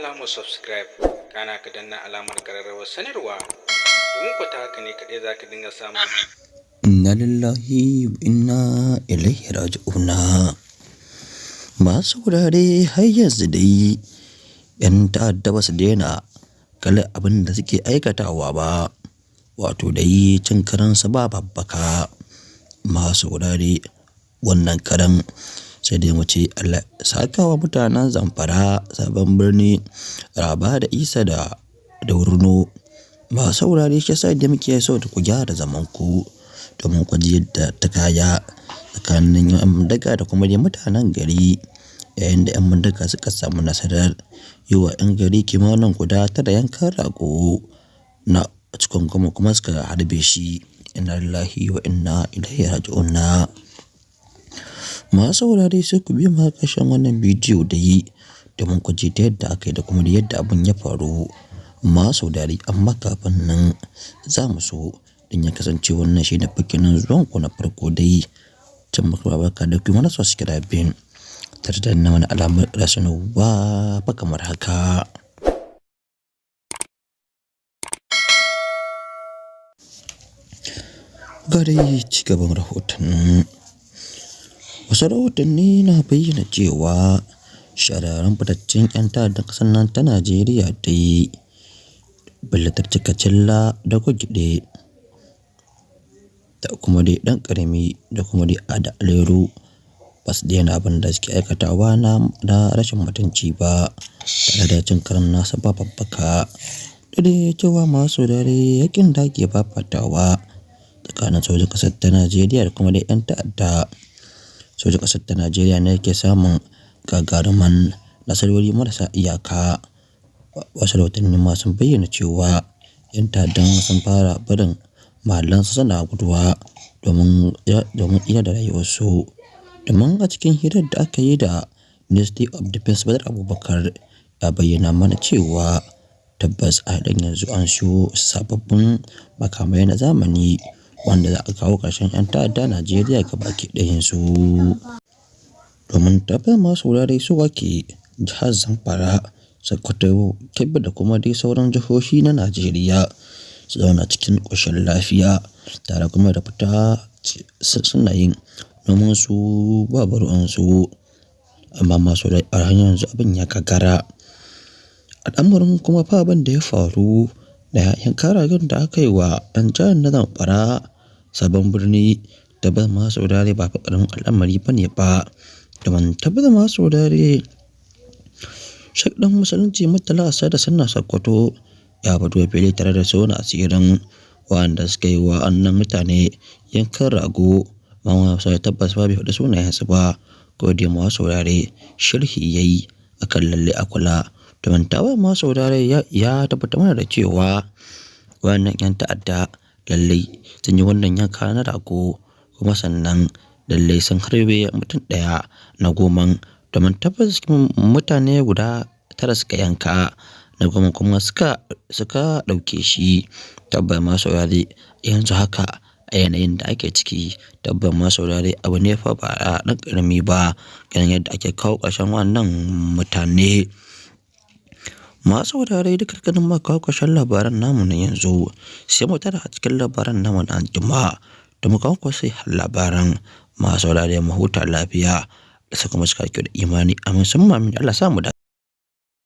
alamar subscribe, kana ka danna alamar ƙararrawar sanarwa, domin ku ta haka ne kaɗai za ka dinga samun. Inna lillahi wa inna ilaihi raji'una. Masu saurare, har yanzu dai 'yan ta'adda ba su daina kalar abin da suke aikatawa ba, wato dai cin karensu ba babbaka. Masu saurare, wannan karan sai dai mu ce Allah ya saka wa mutanen Zamfara, Sabon Birni, Raba da Isa da Wurno. Masu saurare, shi yasa da muke so da ku gyara zaman ku domin ku ji yadda ta kaya tsakanin 'yan bindiga da kuma dai mutanen gari, yayin da 'yan bindiga suka samu nasarar yi wa 'yan gari kimanin guda 9 yankan rago na cikin 10 kuma suka harbe shi. Inna lillahi wa inna ilaihi raji'una. Masu saurare, sai ku biyo mu har ƙarshen wannan bidiyo dai domin ku ji ta yadda aka yi da kuma yadda abin ya faru. Masu saurare, amma kafin nan za mu so in ya kasance wannan shi ne fakinin zuwan ku na farko dai, can muku barka da ku mana subscribing tare da danna mana alamar sanarwa ba kamar haka. Ga dai ci gaban rahoton. Wasu rahotanni na bayyana cewa shahararrun fitaccen 'yan ta'addan ƙasar nan ta Najeriya dai Bello Turji Kacalla da Gogide da kuma dai ɗan ƙarami da kuma dai Ada Aleru ba su daina abin da suke aikatawa na rashin mutunci ba, tare da cin karen nasu ba babbaka. Da dai cewa masu saurare, yakin da ake fafatawa tsakanin sojin ƙasar ta Najeriya da kuma dai 'yan ta'adda, sojin ƙasar ta Najeriya ne ke samun gagaruman nasarori marasa iyaka. Wasu rahotanni ma sun bayyana cewa 'yan ta'addan sun fara barin mahallansu suna guduwa domin tsira da rayuwarsu. Domin a cikin hirar da aka yi da Ministry of Defense Badar Abubakar ya bayyana mana cewa tabbas a halin yanzu an siyo sababbin makamai na zamani wanda za a kawo ƙarshen 'yan ta'adda Najeriya gabaki ɗayansu. Domin tabbas masu saurare, su ake jihar Zamfara, Sokoto, Kebbi da kuma dai sauran jihohi na Najeriya su zauna cikin ƙoshin lafiya tare kuma da fita suna yin noman su babu ruwansu. Amma masu saurare, a halin yanzu abin ya gagara. Al'amarin kuma fa abin da ya faru da yankan ragon da aka yi wa 'yan jihar na Zamfara, Sabon Birni, tabbas masu saurare ba fa ƙaramin al'amari ba ne ba. Domin tabbas masu saurare, Sheikh ɗan Musulunci Murtala Sada Sunna Sokoto ya fito fili tare da tona asirin waɗanda suka yi wa wannan mutane yankan rago. Amma masu saurare, tabbas ba bai faɗi sunayensu ba, ko dai masu saurare sharhi ya yi akan lalle a kula. Domin tabbas masu saurare ya tabbatar mana da cewa wannan 'yan ta'adda lallai sun yi wannan yanka na rago, kuma sannan lallai sun harbe mutum ɗaya na 10. Domin tabbas mutane guda 9 suka yanka, na 10 kuma suka ɗauke shi. Tabbas masu saurare, yanzu haka a yanayin da ake ciki, tabbas masu saurare abu ne fa ba ɗan ƙarami ba ganin yadda ake kawo ƙarshen wannan mutane. Masu saurare, duka duka nan muka kawo ƙarshen labaran namu na yanzu, sai mu tara a cikin labaran namu na anjima da muka kawo sai labaran. Masu saurare, mu huta lafiya da kuma cika kyau da imani. Amin summa amin. Allah sa mu dace.